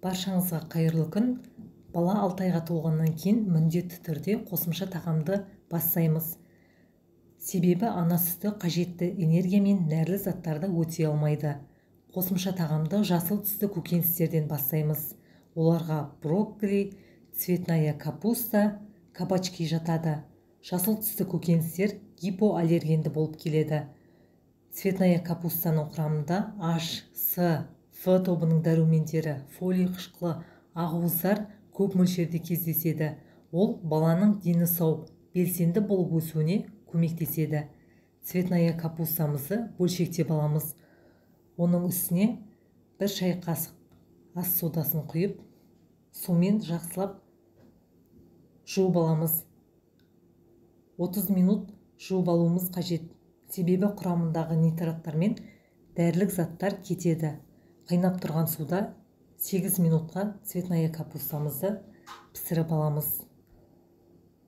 Баршаңызға қайырлы күн. Бала 6 айға толғаннан кейін міндетті түрде қосымша тағамды бастаймыз. Себебі ана сүті қажетті энергия мен нәрлі заттарды өтей алмайды. Қосымша тағамды жасыл түсті көкөністерден бастаймыз. Оларға брокколи, цветная капуста, кабачки жатады. Жасыл түсті көкөністер гипоаллергенді болып келеді. Цветная капустаның құрамында H, С, В тобының дәрумендері, фолий қышқылы, ақуыздар көп мөлшерде кездеседі. Ол баланың дені сау, белсенді болып өсуіне көмектеседі. Цветная капустамызды бөлшектеп аламыз. Оның үстіне 1 шай қасық ас содасын құйып, сумен жақсылап жуып аламыз. 30 минут жуып алуымыз қажет. Себебі құрамындағы нитраттар мен дәрілік заттар кетеді. Қайнап тұрған суда 8 минутқа цветная капустамызды пісіріп аламыз.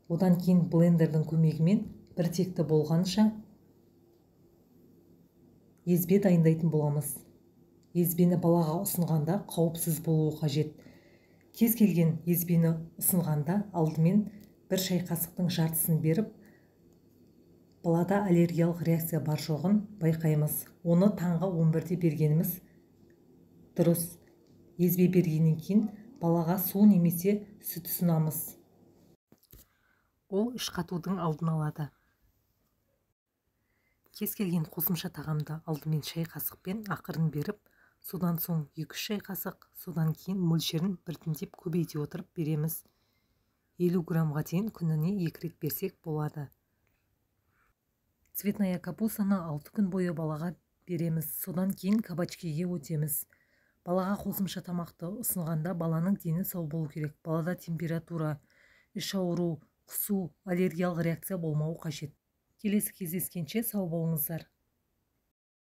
Одан кейін блендердің көмегімен бір текті болғанша езбе дайындайтын боламыз. Езбені балаға ұсынғанда қауіпсіз болуы қажет. Кез келген езбені ұсынғанда алдымен 1 шай қасықтың жартысын беріп, балада аллергиялық реакция бар жоғын байқаймыз. Оны таңғы 11-де бергеніміз дұрыс. Езбе бергеннен кейін балаға су немесе сүт ұсынамыз. Ол іш қатудың алдын алады. Кез келген қосымша тағамды алдымен шай қасықпен ақырын беріп, содан соң 2 шай қасық, содан кейін мөлшерін біртіндеп көбейте отырып береміз. 50 граммға дейін күніне 2 рет берсек болады. Цветная капустаны 6 күн бойы балаға береміз. Содан кейін кабачкиге өтеміз. Балаға қосымша тамақты ұсынғанда баланың дені сау болу керек. Балада температура, іш ауру, құсу, аллергиялық реакция болмауы қажет. Келесі кездескенше сау болыңыздар.